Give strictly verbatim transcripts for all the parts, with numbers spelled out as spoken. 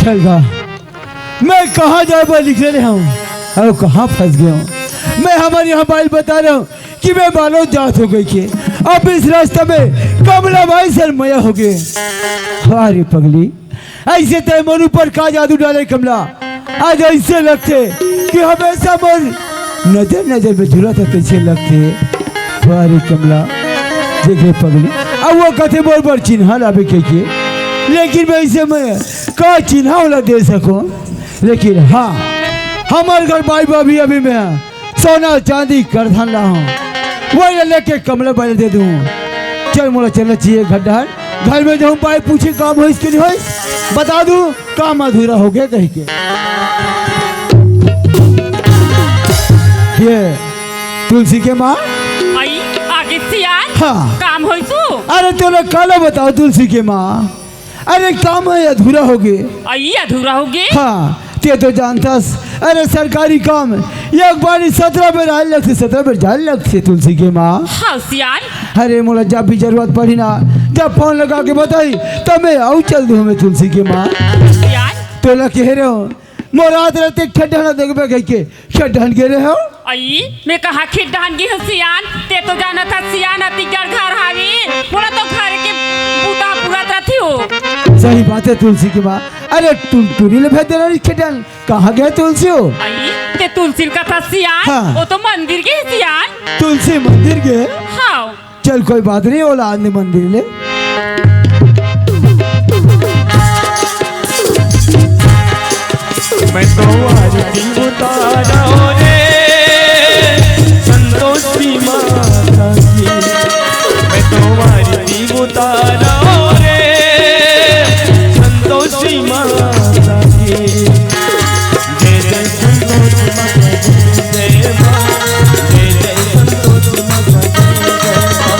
छलगा, मैं कहाँ जाए बर निकले रहे हूँ और कहाँ फंस गया हूँ। मैं हमारे यहाँ बाई ल बता रहा हूँ कि मैं बालोद जात हूँ कहिके। अब इस रास्ता में कमला बाई से मया हो गए। वाह रे पगली, ऐसे तय मन ऊपर का जादू डाले कमला। आज ऐसे लगथे कि हमेशा मोर नजर नजर में झूलत हे तइसे लगथे। वाह रे कमला, देख रे पगली, अब वो कथे मोर बर चिन्हा लाबे कहिके, लेकिन मैं ऐसे में का चिन्हा ओला दे सकूं? लेकिन हाँ, हमर घर बाई भाभी अभी मैं सोना चांदी करधन ला हूँ, वही ला लेके कमला बाई ल दे दूँ। चल मोला चलना चाहिए घर डहर, घर में जाऊँ बाई पूछे काम होइस कि नहीं होइस, बता दूँ काम अधूरा हो गया कहिके। ये तुलसी के माँ। आई, आगे सियान। हाँ। काम होइस? अरे तोला काला बताओ तुलसी के माँ, अरे काम हे अधूरा हो गे। आई अधूरा हो गे? हाँ, ते तो जानथस, अरे सरकारी काम एक बारी सतरा बेर आए लगथे, सतरा बेर जाए लगथे तुलसी के माँ। हाँ सियान। अरे मोला जब भी जरूरत पड़ी ना, जब फोन लगा के बताही, तब मैं आऊ चल दूँ मैं तुलसी के माँ। सियान। तोला कहे रहे हो, मोर रात रहते खेड्डा ना देखबे कहिके, खेड्डा न गे रहे हो? आई, मैं कहाँ खेड्डा न गे हूँ सियान? ते तो जानत हस सियान अतिक जड़ घर हावी। मोला तो घर के बूता पूरत रथे हो। सही बात हे तुलसी के माँ। अरे टुनटुनी ल भेज देना खेड्डा न। कहाँ गे तुलसी हो? आई, ते तुलसी ल कथस सियान? हाँ। वो तो मंदिर गे सियान। तुलसी मंदिर गे? हाँ। चल कोई बात नहीं, ओला आने मंदिर ले। मैं तो आरती उतारो रे संतोषी माता की, मैं तो आरती उतारो रे संतोषी माता की। जय जय संतोषी माता की, जय माँ। जय जय संतोषी माता की, जय माँ।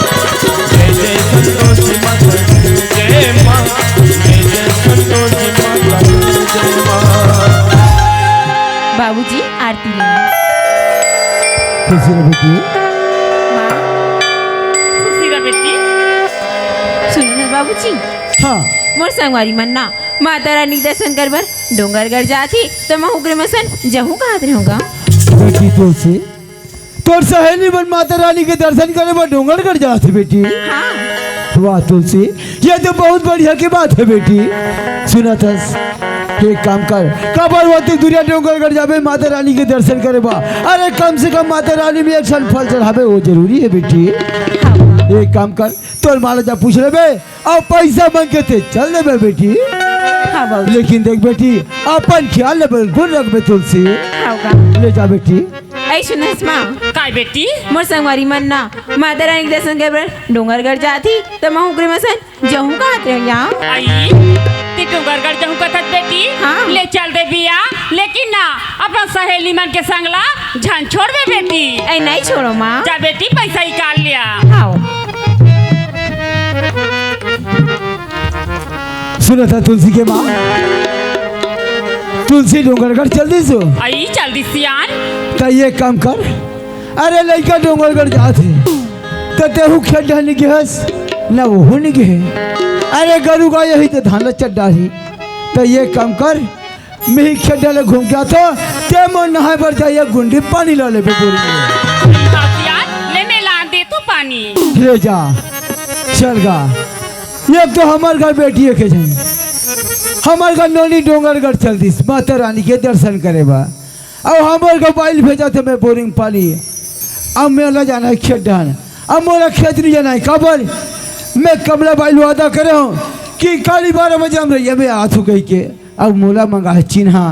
जय जय संतोषी माता की, जय माँ। जय जय संतोषी माता की, जय माँ। बाबूजी, आरती ले। खुशी रह बेटी। माँ। खुशी रह बेटी। सुनो ना बाबूजी। हाँ। मोर संगवारी मन ना माता रानी के दर्शन करे बर डोंगरगढ़ जात ही, त मैं ओकरे मन सन जहूँ कहत रहूँगा। बेटी तुलसी, तोर सहेली मन माता रानी के दर्शन करे बर डोंगरगढ़ जात हे बेटी। हाँ। वाह तुलसी, ये तो बहुत बढ़िया की बात हे बेटी। सुनत हस, एक काम कर, काबर वो तू दुरिहा डोंगरगढ़ जाबे माता रानी के दर्शन करे बर? अरे कम से कम माता रानी में एक ठन फल चढ़ाबे, वो जरूरी हे बेटी। हाँ। एक काम कर, तोर माँ ला जा पूछ लेबे, अउ पैसा मांग के ते चल देबे बेटी। हाँ बाबू। लेकिन देख बेटी, अपन ख्याल ले बिल्कुल रखबे तुलसी। हाँ का? ले जा बेटी। ऐ सुनस माँ। काय बेटी? मोर संगवारी मन ना माता रानी के दर्शन करे बर डोंगरगढ़ जात ही, त मैं ओकरे मन सन जहूँ कहत रहूँ या। आई, ते डोंगरगढ़ जहूँ कहत बेटी? हाँ। ले चल दे बिया, लेकिन ना अपन सहेली मन के संग ला झन छोड़बे बेटी। ऐ नहीं छोड़ो माँ। जा बेटी पैसा निकाल लिया। हाँ। सुनत हस तुलसी के माँ, तुलसी डोंगरगढ़ चल दिस हो। आई चल दिस सियान। त ये काम कर, अरे लइका डोंगरगढ़ जात हे, त तेहू खेत डहर नि गेहस, न ओहू नि गेहे। अरे गरु गाय ही त धान ल चर डारही। त ये काम कर, मैं ही खेत डहर ले घूम के आथों, ते मोर नहाय बर जाइया गुंडी पानी ला लेबे बोरी में। हाँ सियान, ले मैं लान देथों पानी। ले जा, चल गा। एक तो हमर घर बेटी एके झन, हमर घर नोनी डोंगरगढ़ चल दिस माता रानी के दर्शन करे बर। अब हमर घर बाई ल भेजत हे मैं बोरिंग पानी। अब मोला जाना हे खेत डहर, अब मोला खेत नि जाना हे। काबर? मैं कमला बाई ल वादा करे हंव कि काली बारह बजे हमर ये में आथों कहिके। अब मोला मंगा हे चिन्हा।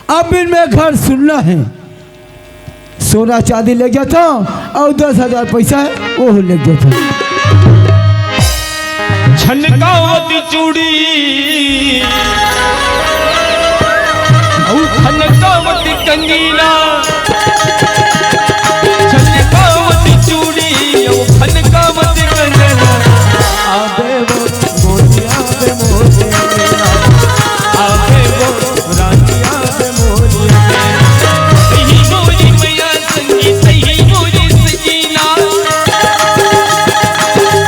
अब बिन मैं घर सुनना हे। सोना चांदी लेग जाथों अउ दस हजार पैसा हे, ओहू लेग जाथों। छनकावत चूड़ी अउ खनकावत कंगना, छनकावत चूड़ी अउ खनकावत कंगना। आबे वो मोरे, आबे मोरे, आबे वो रानी, आबे मोरे। सही मोरी मैया संगी, सही मोरे सजना।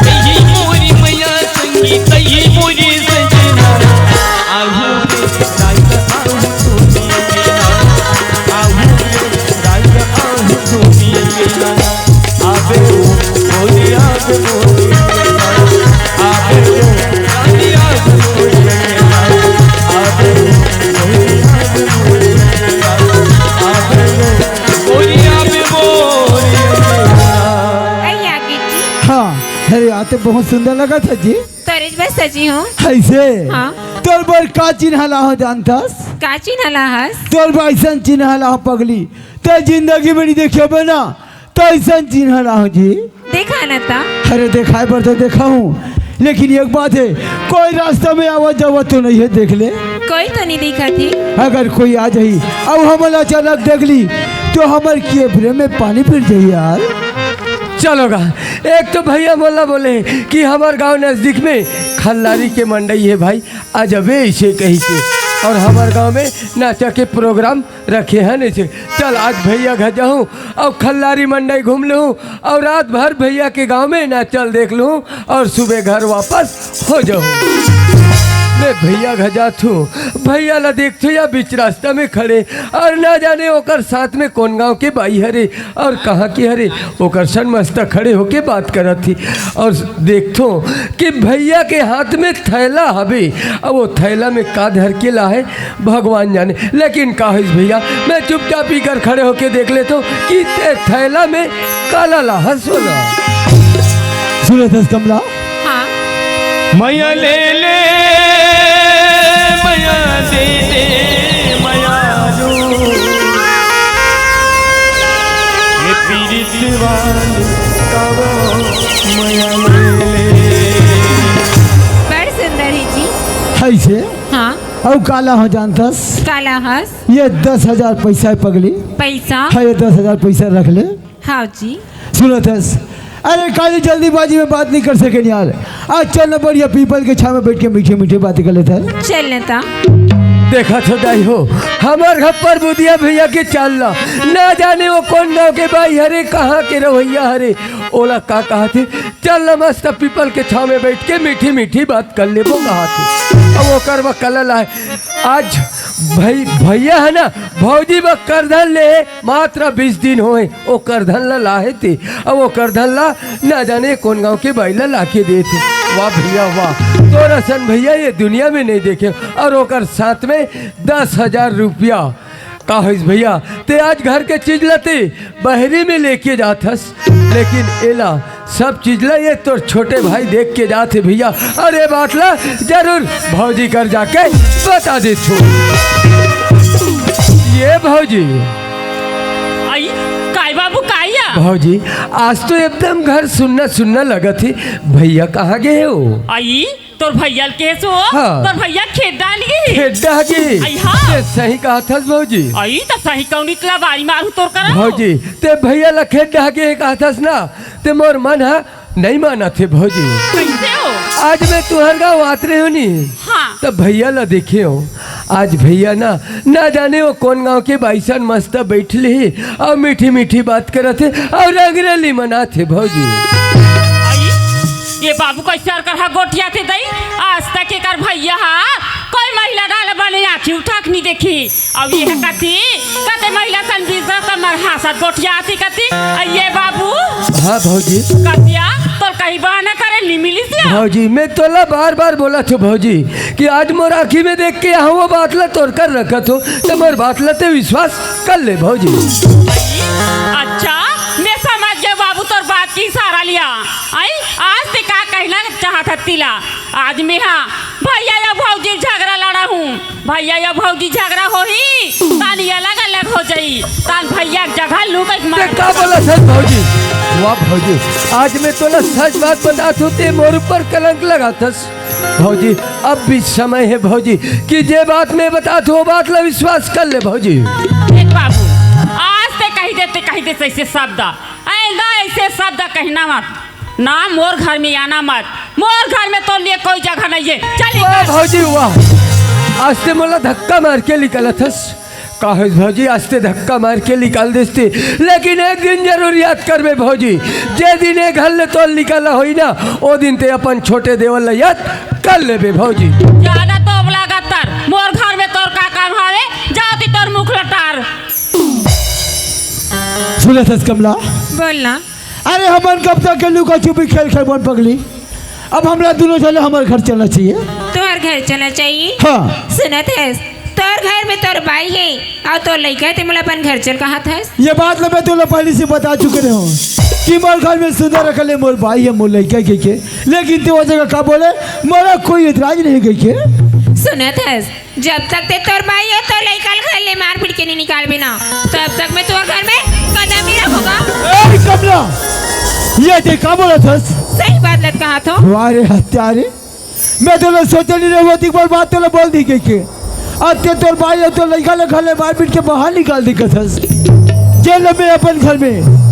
सही मोरी मैया संगी, सही मोरे सजना। आबे तो बहुत सुंदर लगत हे जी। तोरे बर सजी हूँ। ऐसे? हाँ। तोर बर का चिन्हा लाहूँ जानथस? का चिन्हा लाहस? तोर बर अइसन चिन्हा लाहूँ पगली, ते जिंदगी में नहीं देखे बे ना, तो अइसन चिन्हा लाहूँ जी। देखा ना ता। अरे देखाय बर तो देखा हूँ, लेकिन एक बात हे, कोई रास्ता में आवत जावत तो नहीं हे, देख ले। कोई तो नहीं दिखत हे। अगर कोई आ जाही अउ हमन ला अचानक देख ली तो हमर केफरे में पानी फिर जाही यार। चलो गा, एक तो भैया मोला बोले कि हमर गांव नजदीक में खल्लारी के मंडई हे भाई, आ जबे अइसे कही के, अउ हमर गांव में नाचा के प्रोग्राम रखे हन अइसे। चल आज भैया घर जाहूँ अउ खल्लारी मंडई घूम लूँ अउ रात भर भैया के गांव में नाचल देख लूँ अउ सुबह घर वापस हो जाहूँ। मैं भैया घर जात हूँ, भैया ला देखथों या बीच रास्ता में खड़े अउ ना जाने ओकर साथ में कोन गांव के बाई हरे अउ कहाँ के हरे, ओकर सन मस्त खड़े होके बात करत हे अउ देखथों कि भैया के हाथ में थैला हवे अउ वो थैला में का धर के लाहे भगवान जाने। लेकिन का होइस भैया, मैं चुपचाप इकर खड़े होके देख लेथों कि ते थैला में काला लाहस ओला। सुनत हस कमला? हाँ। मया ले ले, मया दे दे, मया रो। ये पीरित वाली कबो मया ले ले। बड़ सुंदर हे जी। अइसे? हाँ। अउ काला हो जानथस? काला हस? ये दस हजार पैसा हे पगली। पैसा? हाँ, ये दस हजार पैसा रख ले। हाँ जी। सुनत हस? अरे काली जल्दीबाजी में बात नहीं कर सके यार। आज चल ना बढ़िया पीपल के छाँव में बैठ के मीठे मीठे बातें कर लेथन। चल ना ता। देखत हो दाई हो, हमर घर पर बुधिया भैया के चाल ला। ना जाने वो कोन गाँव के बाई हरे, कहाँ के रहवइया हरे। ओला का कहत हे, चल ना मस्त पीपल के छाँव में बैठ के मीठी मीठी बात कर लेबो कहत हे। अब ओकर बर काला लाहे। आज भई-, भैया हे ना, भौजी बर करधन ले हे, मात्र बीस दिन होए, ओ करधन ला लाहे ते। अब ओ करधन ला ना जाने कोन गाँव के बाई ला लाके देथे। वाह भैया वाह, तोर असन भैया ये दुनिया में नहीं देखे। अउ ओकर साथ में दस हजार रुपया। का होइस भैया, ते आज घर के चीज ला ते बहरी में लेके जाथस, लेकिन एला सब चीज ला ये तोर छोटे भाई देख के जाथे भैया। अउ ये बात ला जरूर भौजी कर जाके बता देथों। ये भौजी। आई, काय बाबू, काय या? भौजी, आज तो एकदम घर सुन्ना सुन्ना लगत हे। भैया कहाँ गे हे वो? आई, तोर भैया ल केहेस वो? हाँ। तोर भैया खेत डहर गे हे। खेत डहर गे? आई हाँ। ते सही कहत हस भौजी। आई त सही कौनी तला बारी मारू तोर करा। भौजी, ते भैया ला खेत डहर गे कहत हस ना, ते मोर मन ह नहीं मानत हे भौजी। कइसे हो? आज मैं तुँहर गाँव आत रहेंव नी, हाँ। त भैया ला देखेंव। आज भैया ना, ना जाने वो कोन गाँव के बाई सन मस्त बइठे हे अउ मीठी मीठी बात करत हे अउ रंगरेली मनात हे भौजी। आई, ये बाबू कइसे अरकर हा गोठियाथे दई? आज तक एकर भैया हा कोई महिला डाले बने आँखी उठा के नहीं देखे। अउ ये कथे, कथे महिला सन बीस दस मर हाँसत गोठियाथे कथे। अउ ये बाबू। हाँ भौजी। कतिया, तोर कहीं बहाना करे नहीं मिलिस या? भौजी, मैं तोला बार बार बोलत हों भौजी कि आज मोर आँखी में देख के यहाँ वो बात ला तोर कर रखत हों, त मोर बात ला ते विश्वास कर ले भौजी। अच्छा, मैं समझ गेंव बाबू तोर बात के इशारा लिया। आई, आज ते का कहना चाहत हस तिला? आज मैं हा भैया अउ भौजी झगरा लड़ा हूँ। भैया अउ भौजी झगरा होही, तानी अलग अलग हो जाई। तान भैया के जगह लू कइके ते मार का बोलत हस भौजी? वाह भौजी, आज मैं तोला सच बात बतात हों, ते मोर ऊपर कलंक लगाथस। भौजी, अब भी समय हे भौजी, कि जे बात मैं बतात हों, वो बात ला विश्वास कर ले भौजी। देख बाबू, आज ते कही दे, ते कही दे अइसे शब्द, आइंदा अइसे शब्द कहना मत। ना मोर घर में आना मत, मोर घर में तोर लिए कोई जगह नहीं हे। चल वाह निकल। भौजी वाह, आज ते मोला धक्का मार के निकालत हस। का होइस भौजी, आज ते धक्का मार के निकाल देस ते, लेकिन एक दिन जरूर याद करबे भौजी, जे दिन ए घर ले तोर निकलना होही ना, ओ दिन ते अपन छोटे देवर ला याद कर लेबे भौजी। ज्यादा तोप लागत तर, मोर घर में तोर का काम हवे, जा ते तोर मुख ला टार। सुनत हस कमला? बोल ना। अरे हमन कब तक के लुका छुपी खेल खेलबन पगली? अब हमला दुनों झन हमर घर चलना चाहिए। तोहर घर चलना चाहिए? हाँ। सुनत हस, तोर घर में तोर बाई हे अउ तोर लइका हे, ते मोला अपन घर चल कहत हस। ये बात ल मैं तोला पहली से बता चुके रहेंव। कि मोर घर में सुंदर रखले मोर बाई हे, मोर लइका कहिके, लेकिन ते वो जगह का बोले, मोला कोई एतराज नहीं कहिके। सुनत हस, जब तक ते तोर बाई अउ तोर लइका ल घर ले मार पीट के नहीं निकालबे ना, तब तक मैं तोर घर में कदम नहीं रखूंगा। ए कमला, ये ते का बोलत हस? सही बात लत कहा थो। वाह रे हत्यारे, मैं तोला सोचे नहीं रहे हों, एक बार बात तोला बोल दी कहिके। अब ते तोर बाई अउ तोर लइका ल घर ले मार पीट के बाहर निकाल दे कथस। जेन ल मैं अपन घर में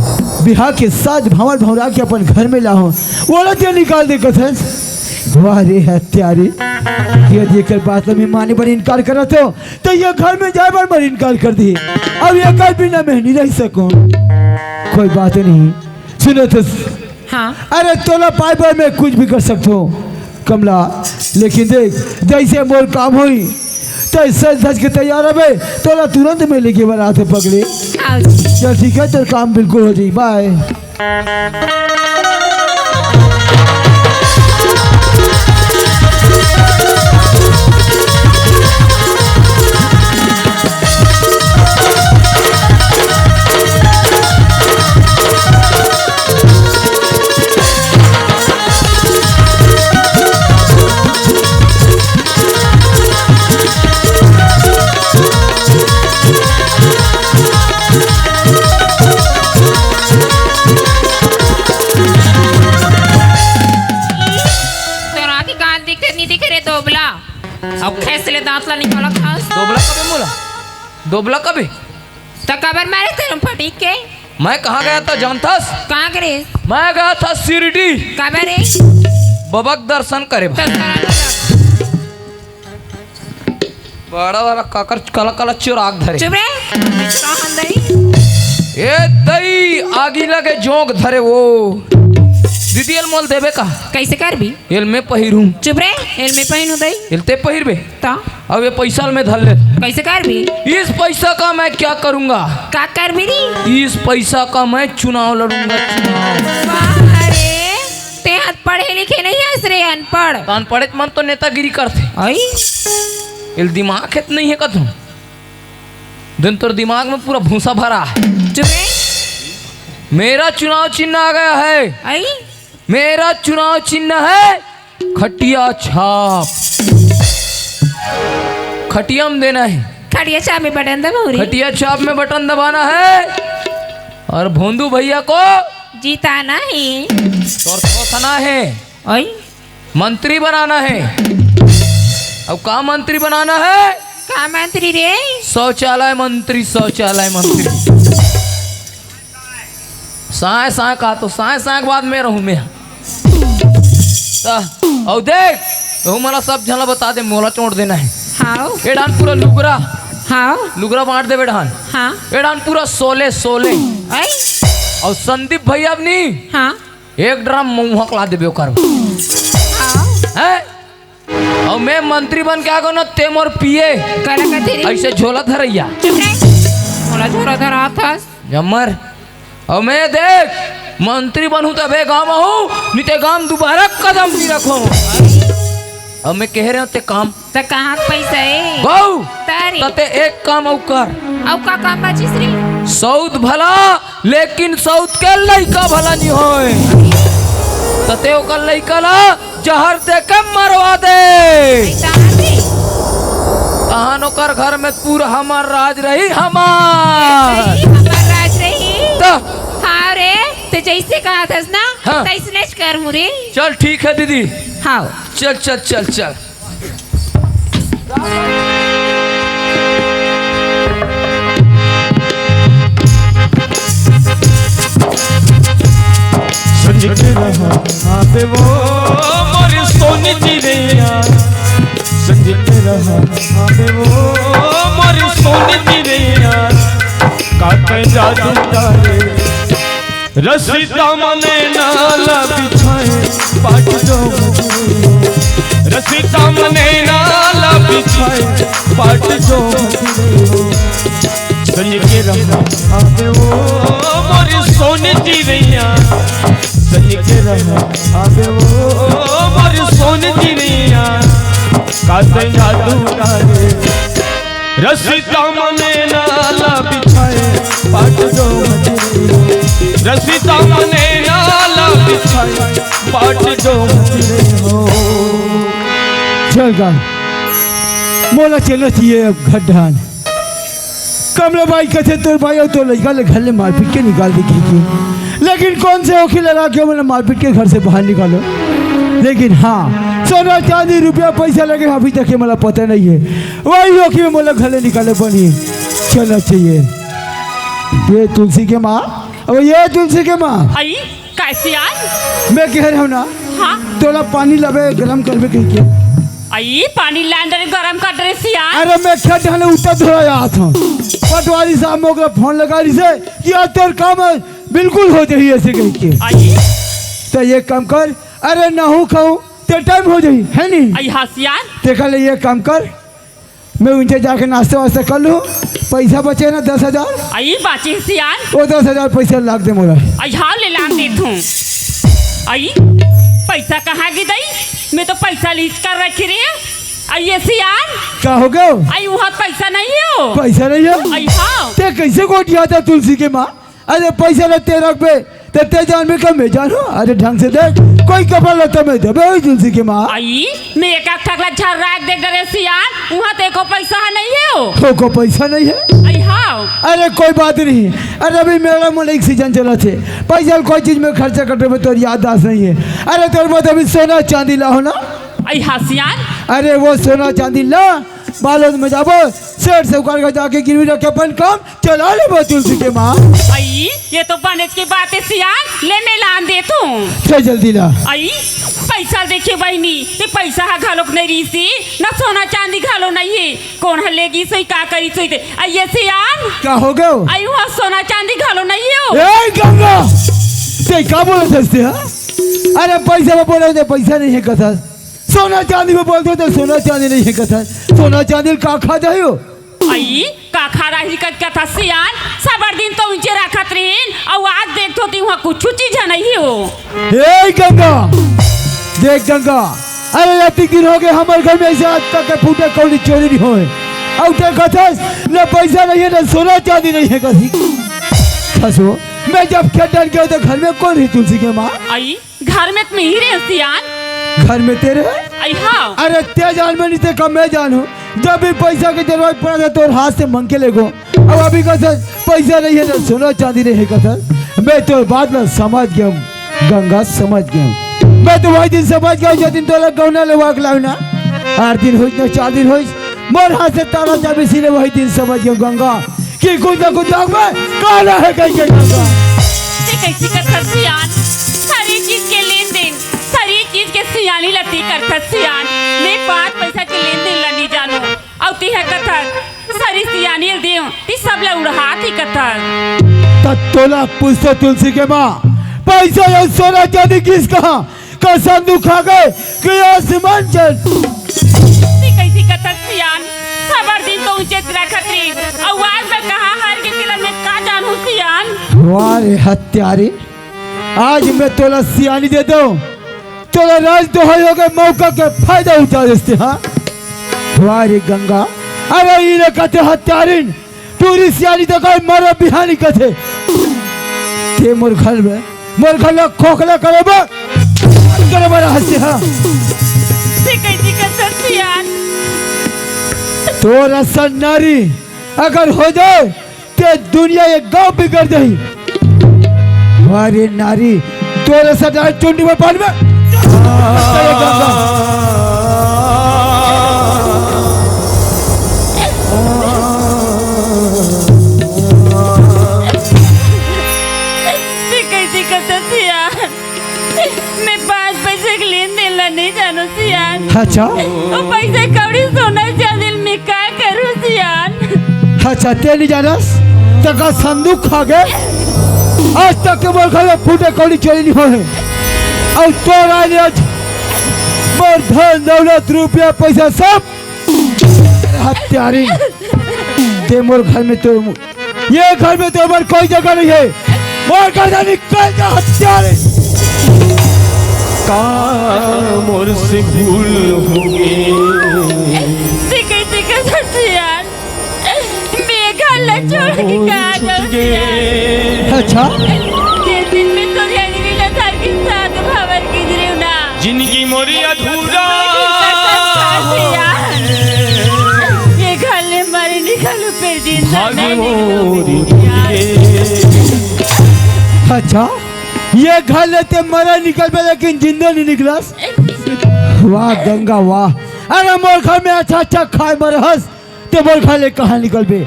बिहा के साथ भांवर भौरा के अपन घर में लाहों, ओला ते निकाल दे कथस। वाह रे हत्यारे, ये जेकर बात ल मैं माने बर इनकार करत हों, त ये घर में जाए बर मैं इनकार कर दी। अब एकर बिना मैं नहीं रह सकूं। कोई बात नहीं, सुनत हस। हाँ। अरे तोला पाए बर मैं कुछ भी कर सकत हों कमला, लेकिन देख, जैसे मोर काम होई, तैसे सज धज के तैयार रहे, तोला तुरंत मैं लेके बर आत हों पगली। हाँ। चल ठीक है, तोर काम बिल्कुल हो जाई, बाय। तोर आँखी कान दिखत नहीं दिखे रे दोबला। अब खैस ले दांत ला निकालत हस। दोबला कबे मोला? दोबला कबे? त काबर मारे तेरे फटीक के? मैं कहाँ गया था जानथस? कहाँ गे रे? मैं गया था शिरडी। काबर रे? बाबा के दर्शन करे बर। त तोरा बड़ा बड़ा काकर काला काला चिराग धरे। चुप रे। चिराग हन दई। ए दई, आगी लगे जोंक धरे वो। दीदी, एल मोल देबे का? कैसे करबी? एल मैं पहिरूं। चुप रे, एल मैं पहिरूं दई। एल ते पहिरबे? ता? अब ये पैसा ल मैं धर ले। कैसे करबी? इस पैसा का मैं क्या करूंगा? का करबी रे? इस पैसा का मैं चुनाव लड़ूंगा, चुनाव। वाह रे, ते ह पढ़े लिखे नहीं हस रे, अनपढ़। त अनपढ़े मन तो नेतागिरी करथे। आई? एल दिमाग हेत नहीं है कथों। दिन तोर दिमाग में पूरा भूसा भरा है। चुप रे। मेरा चुनाव चिन्ह आ गया है। आई? मेरा चुनाव चिन्ह है खटिया छाप। खटिया में देना है। खटिया छाप में बटन दबाओ रे। खटिया छाप में बटन दबाना है और भोंदू भैया को जिताना है। तोर थोथना है। ओए। मंत्री बनाना है। अब का मंत्री बनाना है? का मंत्री रे? शौचालय मंत्री, शौचालय मंत्री। साय साय का तो साय साय के बाद में रहूं मैं। त, अउ देख, तहूं मोला सब झन ला बता दे, मोला चोट देना है। हाव। ए डान पूरा लुगरा। हाव। लुगरा बांट देबे डान। हाँ। ए डान पूरा सोले, सोले। आई। अउ संदीप भैया अब नी। हाँ। एक ड्रम महुआ कला देबे ओकर। हाँ। हैं? अउ मैं मंत्री बन के आ गो ना, ते मोर पीए। काला कथे रे? ऐसे झोला धरैया। चुप रे। मोला झोला धरात हस। जमर। अउ मैं देख, मंत्री बनहूं तभे गांव आहूं, नी ते गांव दुबारा कदम नहीं रखो। अउ मैं कह रहे हूं ते काम। त कहाँ के पैसा है? बहू, तारी। त ते एक काम अउ कर। अउ का काम बाचिस रे? सऊत भला, लेकिन सऊत के लइका भला नहीं होय। त ते ओकर लइका ला जहर दे के मरवा दे। ऐसा है? तहान ओकर घर में पूरा हमार राज रही, हमार। रही, हमार राज रही। त हाँ रे, ते जैसे कहा थस ना, हाँ। तैसने च करहूं रे। चल ठीक है दीदी। हाँ। चल, चल, चल, चल। संज के रहा आते वो मोर सोन चिरैया, संज के रहा आते वो मोर सोन चिरैया, काटे जादू डाले। रसिता मने नाला बिछाए पाट जो मजरे हो। रसिता मने नाला बिछाए पाट जो मजरे हो। संज के रहा आवे वो मोर सोन चिरैया। संज के रहा आवे वो मोर सोन चिरैया। काते जादू डाले। रसिता मने नाला बिछाए पाट जो मजरे हो। रसिता मने पाठ जो हो। चल गा, मोला चलना चाहिए अब घर ढान। कमला बाई कथे तोर भाई अउ तोर लइका ले घर ले मारपीट के निकाल दे कहिके। लेकिन कौन से ओखी लगा के मोला मारपीट के घर से बाहर निकालो? लेकिन हाँ, सोना चांदी रुपया पैसा लगे अभी तक ये मोला पता नहीं है। वही ओखी में मोला घर ले निकाले बनी चलना चाहिए। ये तुलसी के माँ, अब ये तुलसी के माँ, आई, का सियान? मैं कह रहा हूँ ना, हाँ। तोला पानी लाबे गरम करबे कहिके। आई, पानी लान डरे गरम कर डरे सियान। अरे मैं खेत ढाले उतर धोरा आत हूँ। पटवारी साहब मोला फोन लगा रही से कि आज तोर काम है, बिल्कुल हो जाही ऐसे कहिके। आई। तो ये काम कर, अरे नहू खाऊ ते टाइम हो जाही, है नी? आई हाँ सियान। ते कल ये काम कर, मैं उनसे जाके नाश्ता वास्ता कर लूँ, पैसा बचे ना दस हजार, आई बाची सियान। वो दस हजार पैसा लाग दे मोला। आई हाँ ले लान देत हूँ। आई पैसा कहाँ गी दई? मैं तो पैसा लीच कर रखी रही। आई ये सियान। का हो गयो? आई वहाँ पैसा नहीं हो। पैसा नहीं है? आई हाँ। ते कैसे गोठियात हस तुलसी के माँ? अरे पैसा ला ते रखबे, ते ते जानबे का मैं जानूं? अरे ढंग से देख, कोई कपड़ा लत्ता में देबे ओही तुलसी के माँ। आई, मैं एक आध ठकला झर्रा के देख डरे सियान, उहाँ ते को पैसा है नहीं है हो। तो को पैसा नहीं है? आई हाँ। अरे कोई बात नहीं, अरे अभी मेला मोला एक सीजन चला थे, पैसा कोई चीज में खर्चा कर देबे तोर याददाश्त नहीं है। अरे तोर बात अभी सोना चांदी ला हो ना? आई हाँ सियान। अरे वो सोना चांदी ला, बालोद में जाबो, सेठ साहूकार का जाके गिरवी रख के अपन काम चला लेबो तुलसी के माँ। आई, ये तो बनेच के बात है सियान, ले मैं लान देत हूँ। चल जल्दी ला। आई, पैसा देखे बहिनी, ये पैसा हा घलोक नहीं रहीसी, ना सोना चांदी घलो नहीं है। कौन हा ले गिस होही, का करिस होही ते? आई ये सियान। का हो गयो? आई वहाँ सोना चांदी घलो नहीं हो। ए गंगा, ते का बोलत हस ते, हाँ? अरे पैसा में बोले ते पैसा नहीं है कथस। सोना चांदी में बोलते तो सोना चांदी नहीं है कथा। सोना चांदी का खा जायो? आई, का खा रही का कथा सियान? सबर दिन तो ऊंचे रखत रहीन, अउ आज देखत हों ते उहाँ कुछ चीज नहीं हो। ए गंगा, देख गंगा, अरे अति दिन हो गए हमर घर में ऐसे आज तक के फूटे कौड़ी चोरी नहीं होए। अउ ते कथस, न पैसा नहीं है, न सोना चांदी नहीं है कथी। खसो, मैं जब खेत डर गया तो घर में कौन रही तुलसी के माँ? आई, घर में त मैं ही रहे सियान। घर में ते रहे? आई हाँ। अरे ते जान में नहीं ते कम मैं जानूं। जब भी पैसा की जरूरत पड़ा था तोर हाथ से मांग के लेगो। अब अभी का सर पैसा नहीं है ना सोना चांदी नहीं है का सर। मैं तोर बात ना समझ गया हूँ गंगा, समझ गया हूँ। मैं तो वही दिन समझ गया हूँ जिस दिन तोला गौना लेवा के लाऊं ना। आठ दिन होइस ना चार दिन होइस, मोर हाथ से ताला चाबी छीने वही दिन समझ गया हूँ गंगा। कि कुछ ना कुछ दाग में काला है कहीं के गंगा। ते कैसी कथस सियान? सारी चीज के लेन देन, सारी चीज के सियानी ला ते करथस सियान। मैं पाँच पैसा के लेन देन ला नहीं जानूं। अउ ते हा कथस, सारी सियानी ला देव, ते सब ला उड़ात ही कथस। त तोला पूछतो तुलसी के माँ, पैसा या सोना चांदी गिस कहाँ? का संदूक खा गए कि आसमान चल? ते कैसी कथस सियान? सबर दिन तो ऊंचे रखत रही, अउ आज मैं कहाँ हार के तिलन में का जानूं सियान? वाह रे हत्यारी, आज मैं तोला सियानी दे दूं, तोला राज तो होई हो गए, मौका के फायदा उठा देते, हाँ? वाह रे गंगा, अरे ई रे कथे हत्यारिन, टूरी सियानी तो कोई मर बिहानी कथे। ते मोर घर में, मोर घर ला खोखला करे बर, करे बर हंसे हा। ते कैसी कथस सियान? तोर असन नारी अगर हो जाए, ते दुनिया ये गांव बिगड़ जाही। वाह रे नारी, तोर असन नारी चुंडी में पानी में। ते कैसी कथस सियान? मैं पाँच पैसे के लेन देन ला नहीं जानूं सियान। अच्छा। वो पैसे कौड़ी सोना चांदी ला मैं का करूं सियान? अच्छा, ते नहीं जानस? तका संदूक खा गए। आज तक के मोर घर में फूटे कौड़ी चोरी नहीं होए। अउ तोर आने आज मोर धन दौलत रुपया पैसा सब हत्यारी। ते मोर घर में तोर मु-, ये घर में तोर बर कोई जगह नहीं है। मोर घर से निकल जा हत्यारी। का मोर से भूल हो गए? ते कैसी कथस सियान? मैं घर ला छोड़ के कहाँ जाऊं सियान? अच्छा। जे दिन मैं तोर अंजलि ला धर के सात भावर गिंजरे मोरी अधूरा। ये घर ले मरे निकलू, फिर जिंदा भाग नहीं मोरी निकलू। अच्छा, ये घर ले ते मरे निकलबे, लेकिन जिंदा नहीं निकलस। वाह गंगा वाह। अरे मोर घर में अच्छा अच्छा खाए बर हस, ते मोर घर ले कहाँ निकलबे?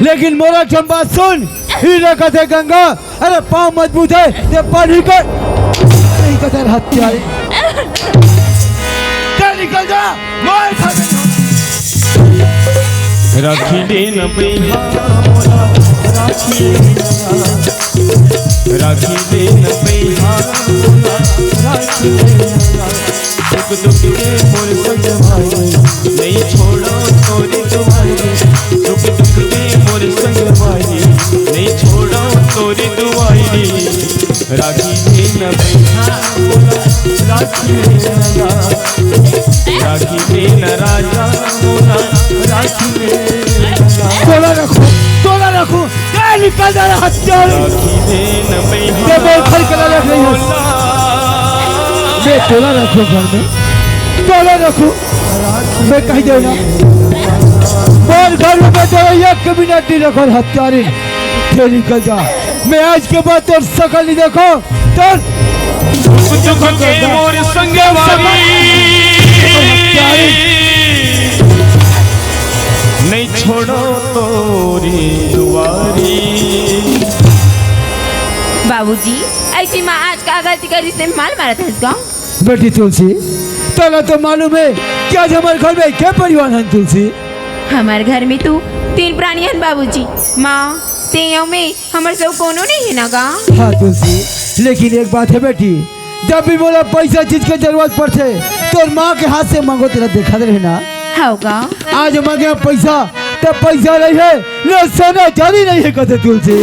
लेकिन मोर एक ठन बात सुन, हीरा कथे गंगा, अरे पाँव मजबूत है, ते पानी कर। नहीं कथे हत्यारे। ते निकल जा, मोर घर में। राखी दे न बइहा मोला, राखी दे न। राखी दे न बइहा मोला, राखी दे न। दुख दुख के मोर संगवारी, नहीं छोड़ो तोरी दुआरी। दुख दुख के मोर संगवारी, नहीं छोड़ो तोरी दुआरी। राखी दे न बइहा मोला, राखी दे न। राखी दे न राजा मोला, राखी दे न। तोला रखो, तोला रखो। ए, निकल जा रे हत्यारे। राखी दे न बइहा ये बोल खल के ला रख रही है। मोला। मैं तोला रखो घर में, तोला रखो। मैं कह देना, मोर घर में मैं तोला एक मिनट नहीं रखो हत्यारे। ते निकल जा, मैं आज के बाद तोर शकल नहीं देखो। तोर दुख दुख के मोर संगवारी, नहीं छोड़ो तोरी दुआरी। बाबूजी, ऐसी माँ आज का गलती करिस ते माल मारत हस गा? बेटी तुलसी, तोला तो मालूम है कि आज हमर घर में के परिवार हन तुलसी? हमर घर में तो तीन प्राणी हन बाबूजी, माँ, ते अउ मैं, हमर सब कोनो नहीं है ना गा? हाँ तुलसी, लेकिन एक बात है बेटी, जब भी मोला पैसा चीज के जरूरत पड़थे, तोर माँ के हाथ से मांगो तेला देखत रहे ना। हव गा? आज मांगे पैसा, त पैसा नहीं है, न सोना चांदी नहीं है, कथे तुलसी।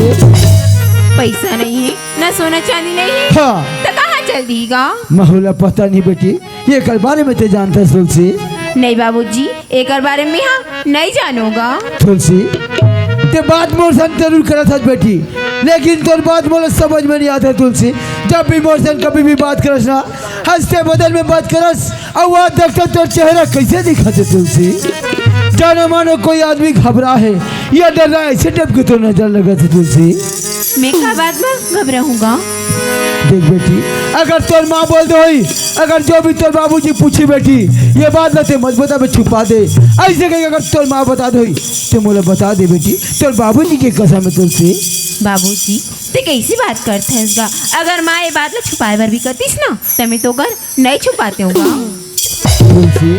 पैसा नहीं है, न सोना चांदी नहीं है, हाँ। त कहाँ चल दी गा? मोला पता नहीं बेटी, एकर बारे में ते जानथस तुलसी? नहीं बाबूजी, एकर बारे में हाँ नहीं जानों गा। तुलसी, ते बात मोर संग जरूर करत हस बेटी, लेकिन तोर बात मोला समझ में नहीं आत हे तुलसी। जब भी मोर संग कभी भी बात करस ना, हंसते बदन में बात करस, अउ आज देखत तोर चेहरा कैसे दिखत हे तुलसी। जानो मानो कोई आदमी घबरा है या डर रहा है, ऐसे टाइप के तोर नजर लगत हे तुलसी। मैं का बात में घबराहूँ गा? देख बेटी, अगर तोर माँ बोल दे होई, अगर जो भी तोर बाबूजी पूछी बेटी, ये बात ला ते मत बता, बे छुपा दे। ऐसे कही अगर तोर माँ बता दे होई, ते मोला बता दे बेटी, तोर बाबूजी के कसम है तुलसी। बाबूजी, ते कैसी बात करत हस गा? अगर माँ ये बात ला छुपाए बर भी करतीस ना, त मैं तो अगर नहीं छुपातेंव गा। तुलसी,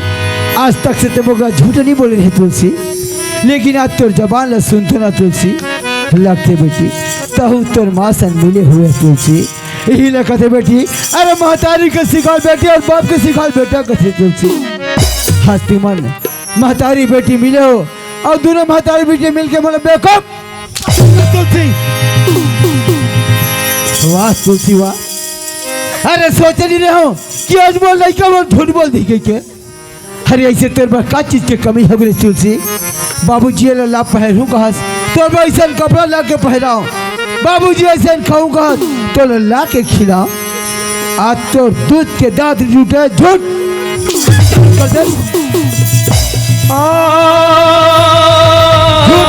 आज तक से ते मोला झूठ नहीं बोले रहे तुलसी, लेकिन आज तोर जबान ला सुनथों ना तुलसी, लगथे बेटी, तहूँ तोर माँ संग मिले हुए तुलसी। यही ला कथे बेटी, अरे महतारी के सिखाल बेटी अउ बाप के सिखाल बेटा कथे तुलसी। हस्ती मन महतारी बेटी मिले हो अउ दूनों महतारी बेटी मिलके मोला बेवकूफ तुलसी। वाह तुलसी वाह। अरे सोचे नहीं रहे हो कि आज मोर लइका मोर झूठ बोल दी के। अरे ऐसे तोर बर का चीज के कमी हवे रे तुलसी? बाबूजी ला ला पहनहूँ कहस, तोर बर ऐसन कपड़ा ला के पहनाओ। बाबूजी ऐसन खाऊँ कहस, तोला ला के खिलाओ। आज तोर दूध के दाँत जुटे झूठ। झूठ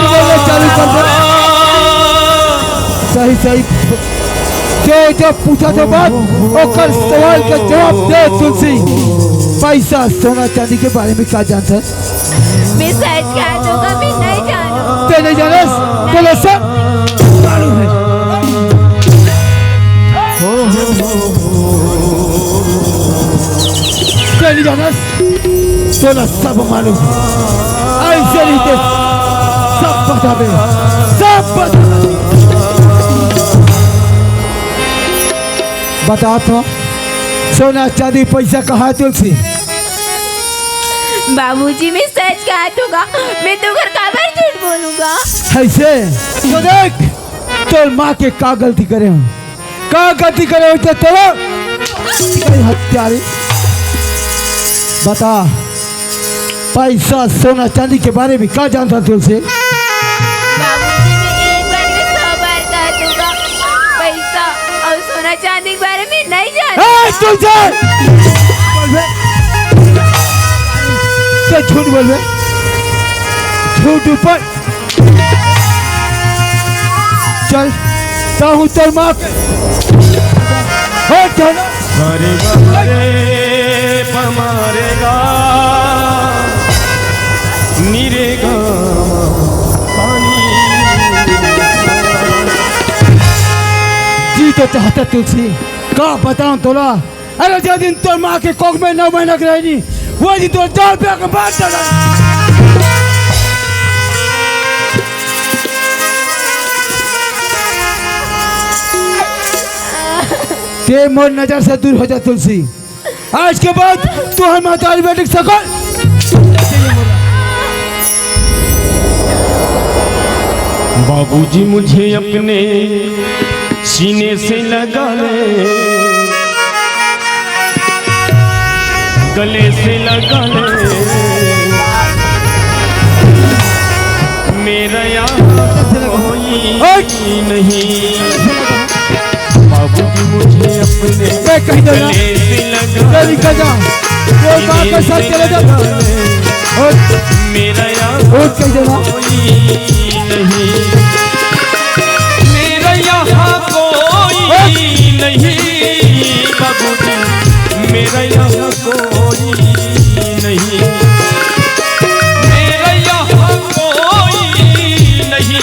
बोलना चालू कर दे। सही सही। जो जो पूछा तो बात, ओकर सवाल के जवाब दे तुलसी। पैसा सोना चांदी के बारे में का जानता है? मैं सच कहा तो कभी नहीं जानू। ते नहीं जानस? बोलो सर। मालूम है। ते नहीं जानस? तोला सब मालूम है। ऐसे नहीं ते सब बताबे, सब बताबे। बता तो, सोना चांदी पैसा कहाँ है तुलसी? बाबूजी, मैं सच कहा दूंगा, मैं तो घर काबर झूठ बोलूंगा? ऐसे तो देख, तोर माँ के का गलती करे हूँ, का गलती करे हो तो तोरो हत्यारे। बता, पैसा सोना चांदी के बारे में का जानता तुलसी? बाबूजी, मैं एक बार में सौ बार कह दूंगा, पैसा और सोना चांदी के बारे में नहीं जानता। ए, तुलसी! ते झूठ बोलबे, झूठ ऊपर। चल, ताहू तोर माँ के। हट, चल। अरे बाप रे, पमारेगा, निरेगा पानी। जी तो चाहता तुलसी, का बताऊं तोला? अरे, जे दिन तोर माँ के कोख में नौ महीना के रहनी, वो दिन तोर जान पे आके मार डाला। ते मोर नजर से दूर हो जा तुलसी। आज के बाद तू हमारे महतारी बेटी की शकल। बाबूजी मुझे अपने सीने से लगा ले, गले से लगा ले, मेरा यहाँ कोई नहीं। बाबूजी मुझे अपने मैं कह देना, गले से लगा ले, निकल जा, वो माँ के साथ चले जा। और मेरा यहाँ और कह देना। कोई नहीं, मेरा यहाँ कोई नहीं, बाबूजी, मेरा यहाँ कोई नहीं, मेरा यहाँ कोई नहीं।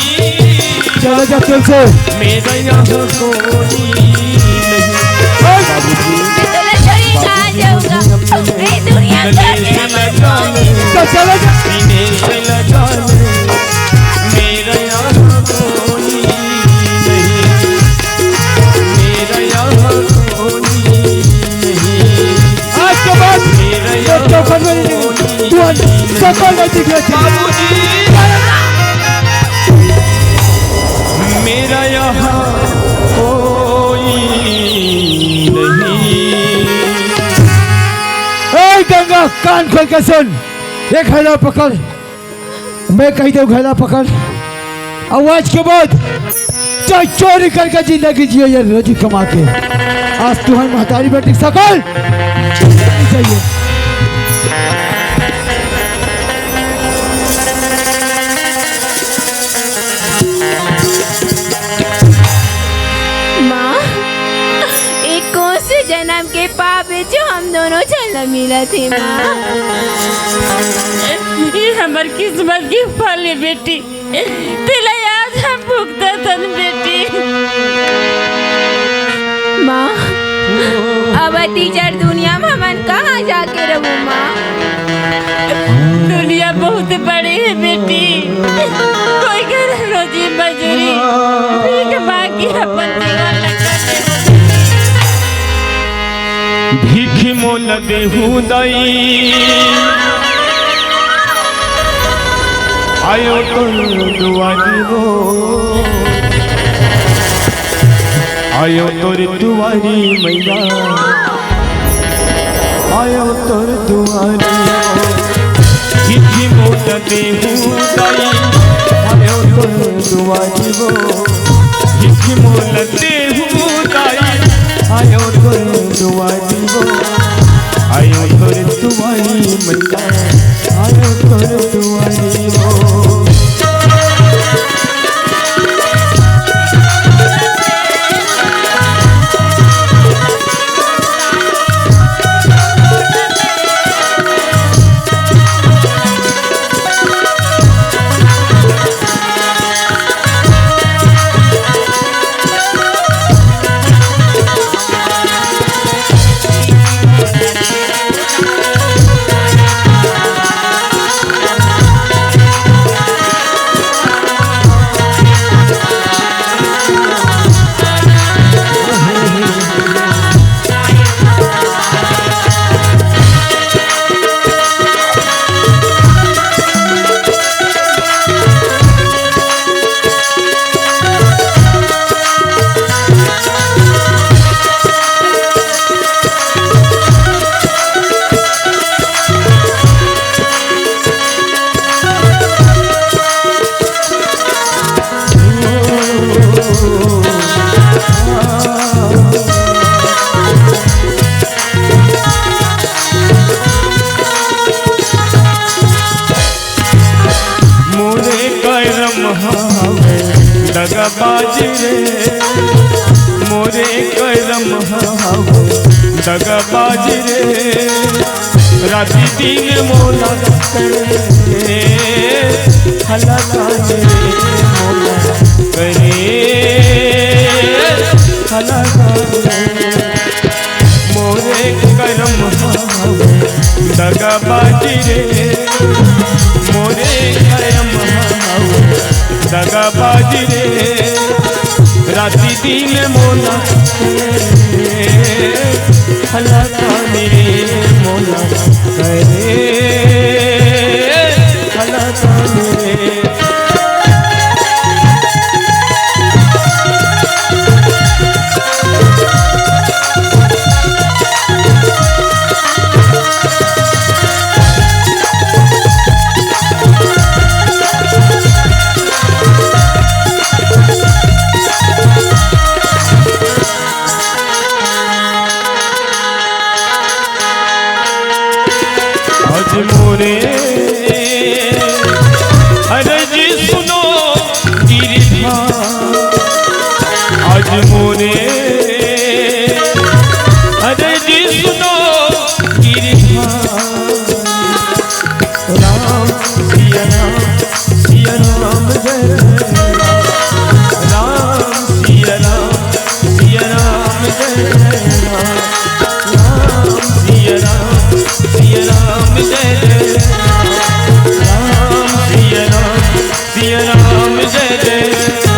चले जा, चल से। मेरा यहाँ कोई नहीं। मैं तोला छोड़ी कहाँ जाऊँगा? ये दुनिया छोड़ के मैं कहाँ जाऊँगा? तो चले जा। सीने से लगा ले, मेरा यहाँ कोई नहीं, मेरा यहाँ कोई नहीं। आज के बाद मेरा ये यहाँ चौखट में नहीं, तू आज कोई नहीं। सकल नहीं दिख रहा। बाबूजी, मेरा यहाँ कोई नहीं। ए गंगा, कान खोल के सुन, ये घैला पकड़। मैं कह दे घैला पकड़, आज के बाद चाहे चोरी करके जिंदगी जियो या रोजी कमा के, आज तुम्हारी महतारी बेटी की शकल चाहिए। माँ, ये कौन से जन्म के पाप हे जो हम दोनों झन ला मिलत हे माँ? ये हमर किस्मत के फल हे बेटी, तेला आज हम भुगतत हन बेटी। माँ, अब अति जर दुनिया में हमन कहाँ जाके रहू माँ? दुनिया बहुत बड़े हे बेटी, कोई घर रोजी मजूरी भीख मांगी अपन जीवन ल कटे। भीख मोल देहू दाई, आयो तोर दुआरी वो, आयो तोर दुआरी मैया, आयो तोर दुआरी वो। भीख मोल देहू दाई, आयो तोर दुआरी वो। भीख मोल देहू दाई, आयो तोर दुआरी वो। आयो तोर दुआरी मैया, आयो तोर दुआरी वो। हवे दगाबाज रे, मोरे करम हवे दगाबाज रे। राति दिन मोला करे हलाकान रे, मोला करे हलाकान रे। मोरे करम हवे दगाबाज रे, मोरे करम हवे दगाबाज रे। राति दिन मोला हलाकान रे, मोला करे हलाकान रे। आज मोरे अरजी सुनो गिरधारी, आज मोरे अरजी सुनो गिरधारी। राम सिया राम, सिया राम जय जय राम। राम सिया राम, सिया राम जय जय राम। राम सिया राम, सिया राम जय जय राम। राम सिया राम, सिया राम जय जय राम।